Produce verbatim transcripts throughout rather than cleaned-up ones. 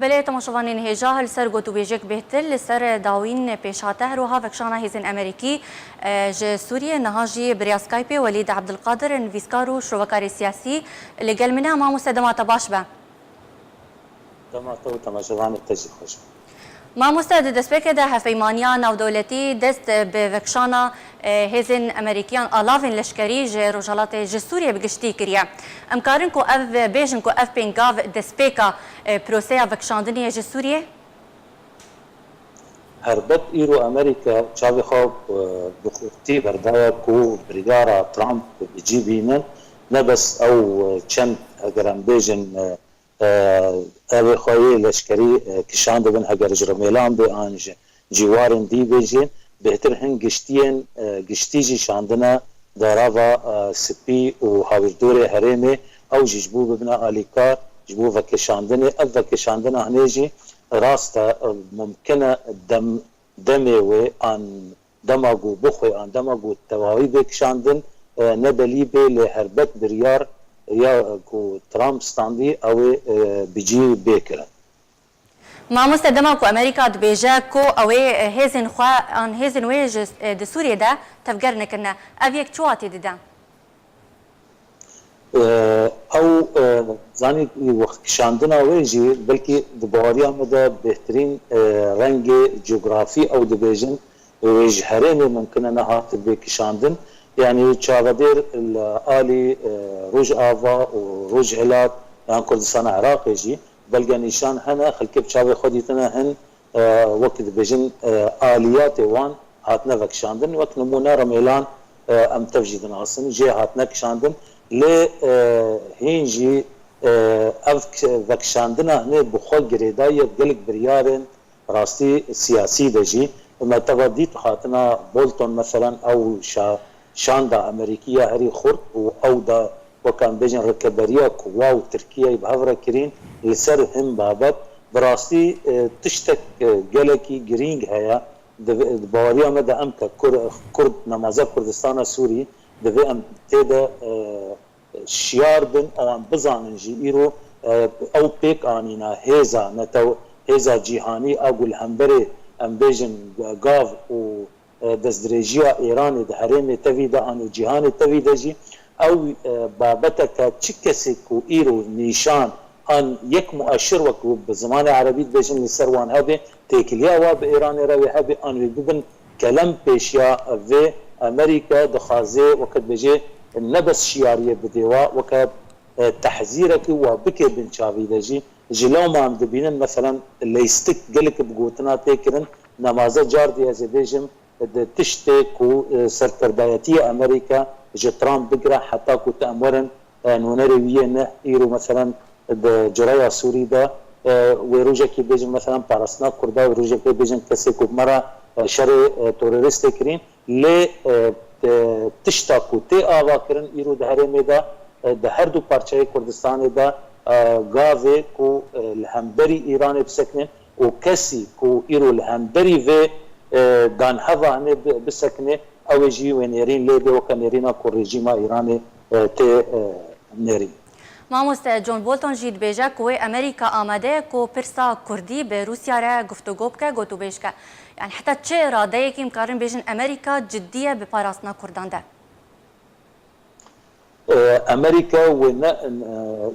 Belê, temaşevanên hêja, li ser gotûbêjek bêhtir, li ser dawîn pêşhate, her wiha vekişana hêzên Amerîkî, e, ji Sûriyê, niha jî bi rêya Skypeê Welîd Ebdilqadir, nivîskar û şrovekarê siyasî, li gel min e. Mamoste, dema te baş be. Dema te û temaşevanê te jî xweş be. Mamoste, di destpêkê de hevpeymaniya navdewletî dest bi vekişana, e, hêzên Amerîkiyan, alavên leşkerî ji Rojhilatê, ji Sûriyê bi giştî kiriye. Em karin ku ev bêjin ku ev pêngav destpêka, e, proseya vekişandinê ye ji Sûriyê? Helbet îro Amerîka çavê xwe, e, bi xurtî berdaye ku biryara Trump bi cî bînin, ne bes ew, e, çend, eger em bêjin, e, e, evê xwe yê leşkerî, e, kişandibin, heger ji Rimêlan bê an ji cîwarên dî bê jî, bêhtir hin giştiyên, e, giştî jî şandine derava, e, spî û hawîrdorê herêmê, ew jî ji bo bibine alîkar ji bo vekişandinê. Ev vekişandina hinê jî rast e, e, mumkin e dem, demê wê an dema ku bixwe an dema ku tewawî bê kişandin, e, ne belî bê, lê helbet biryar ya ku Trump standî ew ê, e, bi cî bê kirin. Mamoste, dema ku Amerîka dibêje ku ew ê hêzên xwe an hêzên wê ji, e, di Sûriyê de tevger nekirine, ev yek çi watê dide? E, ew, e, zanî, wext kişandina wê jî belkî di baweriya me de bêhtirîn, e, rengê cografî ew dibêjin, wê ji herêmê mumkin e nehat bê kişandin. Yanî çavedêr li alî, e, Rojava û Rojhilat yan Kurdistana Iraqê jî belge nîşan hene, xelkê bi çavê xwe dîtine hin, e, wek dibêjin, e, aliyatê wan hatine vekişandin. Wek nimûne Remêlan, e, em tev jî dinasin, jê hatine kişandin. Lê, e, hîn jî, e, ev k-, vekişandina hinê bi xwe girêdayî ye gelek biryarên rastî siyasî de jî. Me teva dît hatina Bolton, meselen, ew şa-, şanda Amerîkî ya herî xurt û ew da, wek em bêjin, rikeberiya ku wa û Tirkiyeyê bi hev re kirîn li ser hin babet, bi rastî, e, tiştek, e, gelekî girîng heye. Di, di baweriya me de em ke Kur-, Kurd, nemaze Kurdistana Sûrî, divê em tê de, e, şiyar bin, ewan bizanin jî îro, e, ew pêk anîna hêza netew-, hêza cîhanî a ku li hemberê, em bêjin, gav û, e, destdirêjiya Îranê di herêmê tevî de an û cîhanê tevî de jî ew, e, babeteke çi kesê ku îro nîşan an yek mueşir wek bi zimanê erebî dibêjin li ser wan hebe, têkiliya wa bi Îranê re wê hebe an wê bibin kelem pêşiya vê. Amerîka dixwaze weke dibêje ne bes şiyariyê bidê wa, weke, e, tehzîrekî wa bike bin çavî de jî. Ji lewma em dibînin, meselen, leystik gelek bi gotina tê kirin, nemaze cardî ez ê bêjim, di tiştê ku, e, serkerdayetiya Amerîka ji Trump bigire heta ku te em werin, e, nûnerê wî yê ne îro, meselen, di cureya Sûrî de, e, wê rojekê bêjin, meselen, parastina Kurda, wê rojekê bêjin kesê ku bi me re, e, şerê, e, terorîstê kirîn. Lê, e, e, tişta ku tê avakirin îro di herêmê de, e, di her du parçeyê Kurdistanê de, e, gavê ku, e, li hemberî Îranê bisekinin û kesî ku îro li hemberî vê, e, danheva hinê bi-, bisekine, ew ê jî wê nêrîn lê bê, weke nêrîna ku rejîma Îranê, e, tê, e, nêrîn. Mamoste John Bolton jî dibêje ku wê Amerîka amade ye ku pirsa Kurdî bi Rûsya re guftûgo bike, gotûbêj bike. Yani heta çi radeyekî em karin bêjin Amerîka cidî ye bi parastina Kurdan de? E, Amerîka wê ne, e,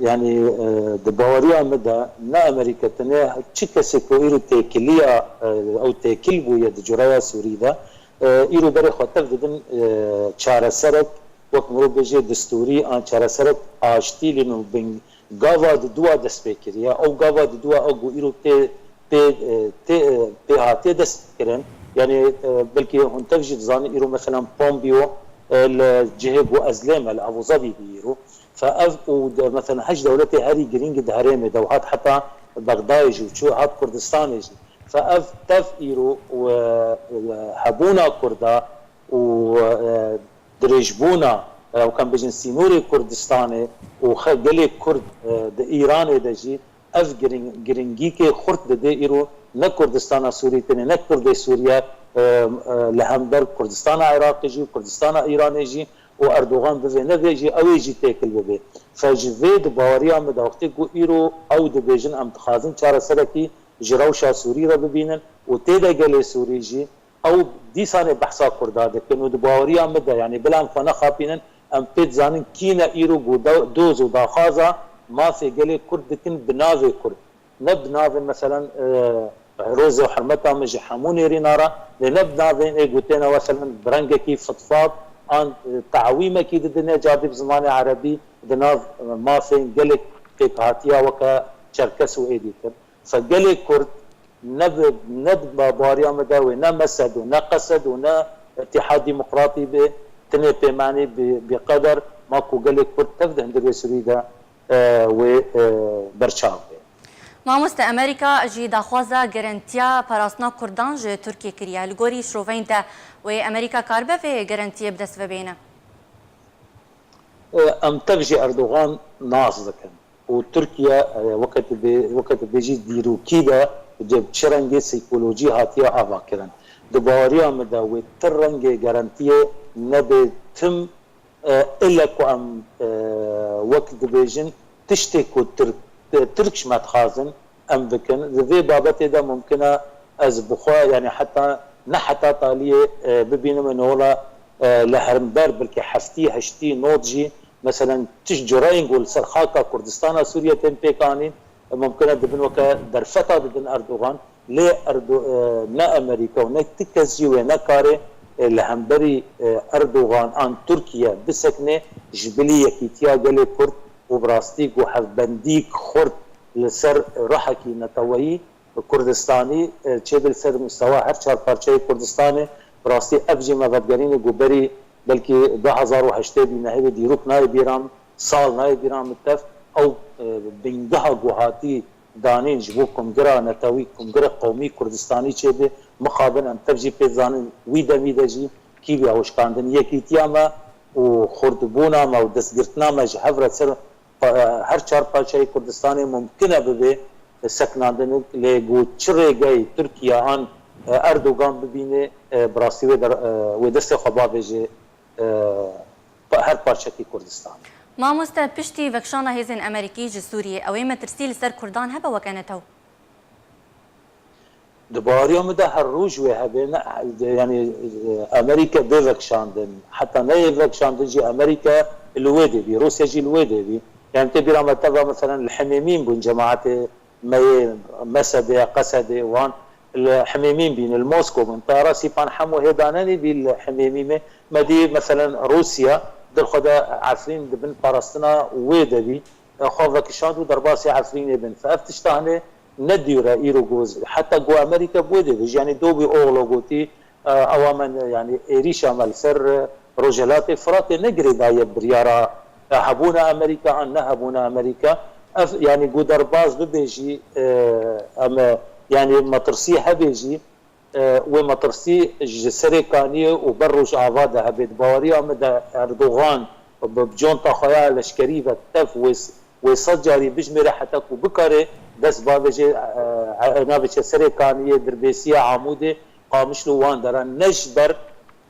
yani, e, di baweriya min de ne Amerîka tenê, çi kesê ku îro têkiliya, e, ew têkil bûye di cureya Sûrî de, e, îro berê xwe tev didin, e, çareserek, wek mirov bêje distûrî an çareserek aştî lê nû bin gava di dua dest pê kiriye. Ew gava di dua ew ku îro tê, tê, e, tê, e, pê hatiye dest kirin. Yani, e, belkî hûn tev jî dizanin îro, meselen, Pompeo, e, li cihê ku ez lê me, li Abu Zabî bî îro. Fe ev û de, meselen, heşt dewletê herî girîng di herêmê de û hat heta Bexdayê jî û çû hat Kurdistanê jî. Fe ev tev îro û, e, e, hebûna Kurda û, e, dirêjbûna, e, wek em bêjin, sînorê Kurdistanê û xe-, gelê Kurd, e, di Îranê de jî ev giring-, giringîkê xurt dide îro ne Kurdistana Sûrî tenê, ne Kurdê Sûriye, e, e, li hember Kurdistana Iraqê jî û Kurdistana Îranê jî û Erdogan bivê nevê jî ew ê jî têkil bibê. Fe ji vê di baweriya min de wextê ku îro ew dibêjin em dixwazin çareserekî ji rewşa Sûrî re bibînin û tê de gelê Sûrî jî ew dîsanê behsa Kurda dikin û di baweriya min de, yanî bila em xwe nexapînin, em pê dizanin kî ne îro ku do-, doz û daxwaza mafê gelê Kurd dikin bi navê Kurd. Ne bi navên, meselen, e, rozê û hurmeta min ji hemû nêrîna re, lê ne bi navên ê gotêne, meselen, bi rengekî fitfat an, e, te'wîmekî didine, carî bi zimanê erebî, di nav, e, mafên gelek pêkhatiya weke Çerkes û êdî tir. Fe gelê Kurd ne bi, ne di ba-, baweriya min de wê ne mesed û ne qesed û ne Îtîhad Demokratî bê, tinê pêmanî bi, bi qeder ma ku gelê Kurd tev di hundirê Sûrî de, e, wê, e, berçav bê. Mamoste, Amerîka jî daxwaza gerentiya parastina Kurdan ji Tirkiyê kiriye. Li gorî şiroveyên te wê Amerîka karibe vê gerentiyê bi dest ve bêne? E, em tev ji Erdogan nas dikin û Tirkiye, e, weke tu bê-, weke tu bêjî dîrokî de bi çi rengê sîkolojî hatiye avakirin. Di baweriya min de wê ti rengê gerentiyê nebê tim, e, ile ku em, e, wek dibêjin tiştê ku Tirk, Tirk ji me dixwazin em bikin. Di vê babetê de mumkin e ez bi xwe, yanî heta, ne heta taliyê, e, bibînim û wela, e, li hember belkî heftî, heştî not jî, meselen, tişt cureyên ku li ser xaka Kurdistana Sûriye tên pêkanîn, e, mumkin e dibin weke derfeta didin Erdogan. Lê Erdo-, e, ne Amerîka û ne ti kes jî wê nekarê, e, li hemberî, e, Erdogan an Tirkiye bisekine ji bilî yekîtiya gelê Kurd û bi rastî ku hevbendîk xurt li ser ruhekî neteweyî Kurdistanî, e, çêbe li ser mustewa her çar parçeyê Kurdistanê. Bi rastî ev jî me vedigerîne ku berî belkî du hazar û heştê bî, nehê wê dîrok nayê bîra min, sal nayê bîra min tev, ew, e, bingeha ku hatî danîn ji bo Kongira Netewî, Kongira Qewmî Kurdistanî çêbe, mixabin em tev jî pê dizanin wî demî de jî kî bîya wişkandin. Yekîtiya me û xurtbûna me û destgirtina me ji hev re ser pa-, her çar parçeyê Kurdistanê mumkin e bibe sekinandin, lê ku çi rêgeyê Tirkiye an, e, Erdogan bibîne, e, bi rastî wê der-, e, wê destê xwe bavêje, e, pa-, her parçekî Kurdistanê. Mamoste, piştî vekişana hêzên Amerîkî ji Sûriyê, ew ê metirsî li ser Kurdan hebe weke netew? Di baweriya min de her roj wê hebe, ne, yanî, e, Amerîka bê vekişandin, heta neyê vekişandin jî Amerîka li wê dê bî, Rûsya jî li wê dê bî. Yanî tê bîra me teva, meselen, li Himêmîn bûn cemaetê me yê Mesedê, Qesedê, wan li Himêmîn bîn, li Moskow bûn. Tayara Sîpan hemû hê danenî bî li Himêmîmê. Me dî, meselen, Rûsya di xwe de Efrîn di bin parastina wê de bî, e, xwe vekişand û derbasî Efrînê bin. Ev tişta hene ne dûr e îro ku, heta ku Amerîka bi wê dê bê, yanî Dawî Oxlo gotî, e, ewa me ne, yanî êrîşa me li ser, e, Rojhelatê Firatê ne girêdaye biryara, e, hebûna Amerîka an nehebûna Amerîka. Ev, yanî ku derbas bibe jî, e, em, e, yanî metirsî hebe jî, e, wê metirsî ji Serê Kaniyê û ber Rojava de hebe. Di baweriya min de Erdogan bi, bi conta xwe ya leşkerî ve tev wê s-, wê sed carî bijmêre heta ku bikare dest bavêje, e, e, navêje Serê Kaniyê, Dirbêsiyê, Amûdê, Qamişlo wan deran. Ne ji ber,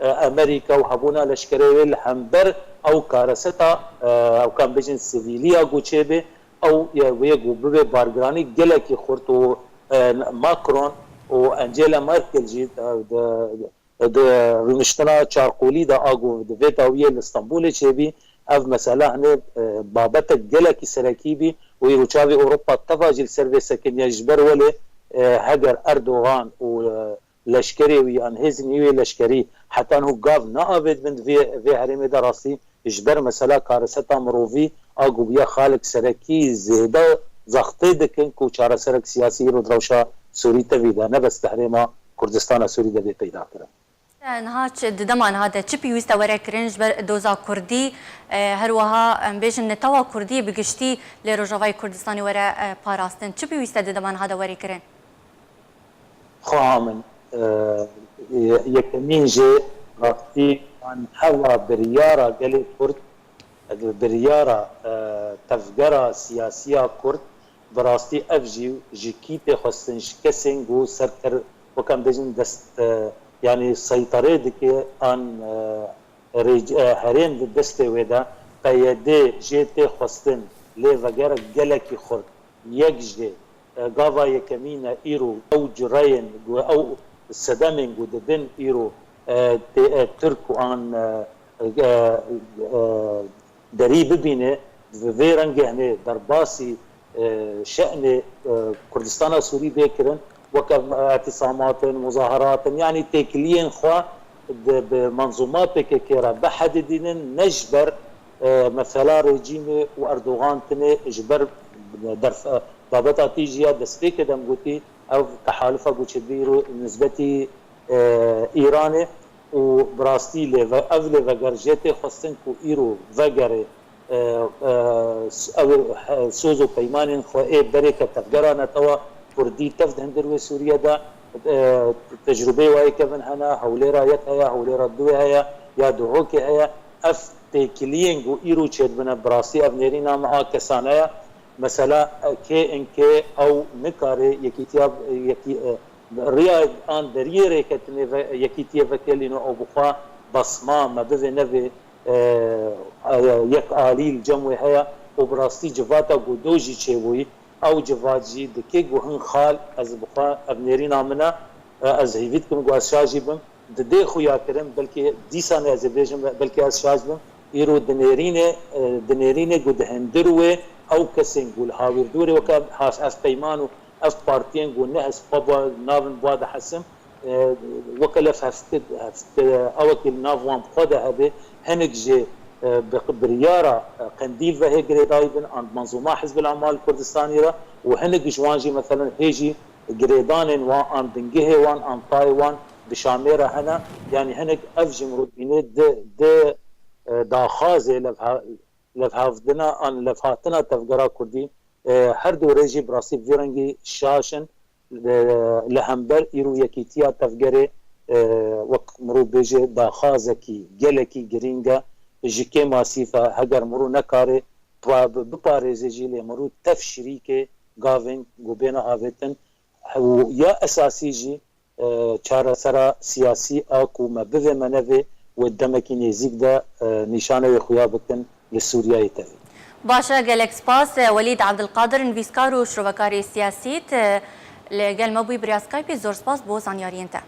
e, Amerîka û hebûna leşkerê wê, li hember ew kareseta, e, ew kan bêjin sivîliya ku çêbe, ew, e, wê ku bibe bargiranî gelekî xurt û, e, Macron û Angela Merkel jî, e, di, di rûniştina çarqolî de a ku di vê dawiyê li Stenbolê çêbî, ev mesela hene, e, babetek gelekî serekî bî û îro çavê Ewropa teva jî li ser vê sekiniye. Ji ber welê, e, heger Erdogan û, e, leşkerê wî an hêzên wî leşkerî heta niho gav neavêt bin di vê, vê herêmê de, rastî ji ber mesela kareseta mirovî a ku bûye xalek serekî, zêde zextê dikin ku çareserek siyasî îro di rewşa Sûrî tevî de, ne bes di herêma Kurdistana Sûrî de bê peyda kirin. Niha çi, di dema niha de çi pêwîst e were kirin ji ber doza Kurdî, e, her wiha em bêjin netewa Kurdî bi giştî li Rojavayê Kurdistanê were, e, parastin? Çi pêwîst e di dema niha de were kirin? Xweha min, e, ye-, yekemîn jê rastî an hewa biryara gelê Kurd, e, biryara, e, tevgera siyasiya Kurd, bi rastî ev jî ji kî tê xwestin, ji kesên ku serker, wek em bêjin dest, e, yanî seyterê dike an, e, rêc-, e, herêm di destê wê de, P Y D jê tê xwestin, lê vegerek gelekî xurt, yek jê, e, gava yekemîn e îro ew cureyên ku ew sedemên ku didin îro, e, tê, e, Tirk û an, e, e, e, derî bibîne, bi vê rengê hene derbasî, e, şe'nê, e, Kurdistana Sûrî bê kirin, weke, e, îtîsamatin, muzaherat in, yanî têkiliyên xwe di, bi menzûma P K K re bihedidînin, ne ji ber, e, mesela rejîmê û Erdogan tinê, ji ber derf-, e, babeta tîjî ya destpêkê de em gotî, ev tehalifa ku çêdibî îro nisbetî, e, Îranê û bi rastî lê ve-, ev lêveger jê tê xwestin ku îro vegerê, e, e, s-, ew, e, soz û peymanên xwe ê berê ke tevgera netewa Kurdî tev di hundir wê Sûriye de, e, tecrûbeyê wayê kevin hene, Hewlêra yek heye, Hewlêra duwê heye, ya Duhokê heye. Ev têkiliyên ku îro çêdibine, bi rastî ev nêrîna me a kesane ye. Mesela, e, K N K ew nikare yekîtiya, yekî-, e, riya an deriyê rêketinê ve, yekîtiyê vekelîno, ew bi xwe basma me bivê nevê, e, e, yek alî li cem wê heye û bi rastî civata ku do jî çêbûyî, ew civat jî dikê ku hin xal ez bi xwe ev nêrîna min e, e, ez hêvî dikim ku ez şa jî bim, didê xuya kirin, belkî dîsa ne ez ê bêjim, belkî ez şa jî bim, îro dinêrîne, e, dinêrîne ku di hundir wê ew kesên ku li hawîrdorê weke has ev peyman û ev partiyên ku ne hespba navin ba de hesim, e, weke lev hevstit, hevstit, e, ewekî li nav wan bi xwe de hebe, hinek jê, e, bi biryara, e, qendîl ve hê girêdayî bin, an menzûma Hizbil Amal Kurdistanî re û hinek ji wan jî, meselen, hê jî girêdanên wan, an bingehê wan, an tayê wan bi Şamê re hene. Yanî hinek ev jî mirov dibîne di, di, e, daxazê lev ha-, levhavdina an levhatina tevgera Kurdî, e, her du rê jî bi rastî vî rengî şaş in. E, li hember îro yekîtiya tevgerê, e, wek mirov bêje daxazekî gelekî girîng e, ji kê masîf e, heger mirov nekare pa-, bi-, biparêze jî lê mirov tev şirîkê gavên ku bêne avêtin û ya esasî jî e, çaresera siyasî a ku me bivê me nevê wê demekî nêzîk de, e, nîşanê wê xuya bikin li Sûriyeyê tevî. Baş e, gelek spas, e, Welîd Abdulkadir, nivîskar û şrovekarê siyasî, te li gel me bûyî bi riya Skypeê, zor spas bo zanyariyên te.